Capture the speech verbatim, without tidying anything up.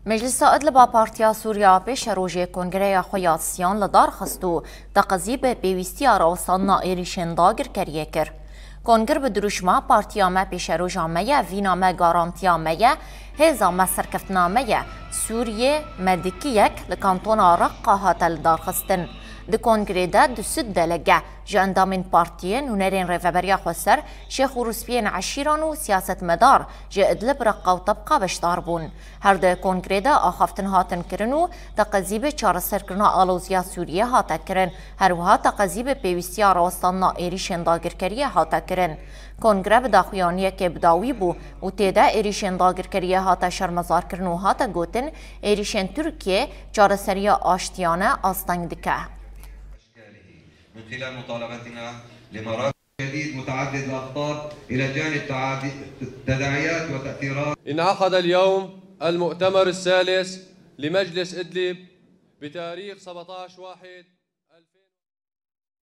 Meclisa Idlib a Partiya Sûriya Pêşerojê kongreya xwe ya siyan li dar xist û teqezî bi pêwîstiya rawestandina êrîşên dagirkeriyê kir. Kongir bi dirûşma Partiya me pêşeroja me ye, vîna me garantiya me ye, hêza me serkeftina me ye, Sûriyê me dikiyek li kantona Reqqa hate lidarxistin. Di kongrê de du sed delege ji endamên partiyên, nûnerên Rêveberiya Xweser, şêx û rûspiyên eşîran û siyasetmedar ji Idlib, Reqqa û Tebqa beşdar bûn. Her di kongrê de axaftin hatin kirin û teqezî bi çareserkirina aloziya Sûriyê hate kirin. Her wiha teqezî bi pêwîstiya rawestandina êrîşên dagirkeriyê hate kirin. Kongre bi daxuyaniyekê bi dawî bû û tê de êrîşên dagirkeriyê hate şermezarkirin û hate gotin, êrîşên Tirkiyê çareseriya aştiyane asteng dike. من خلال مطالبتنا لمراكز جديد متعدد الأخطار إلى جانب تعادي-، تداعيات وتأثيرات. انعقد اليوم المؤتمر الثالث لمجلس إدلب بتاريخ سبعتاش واحد ألفين.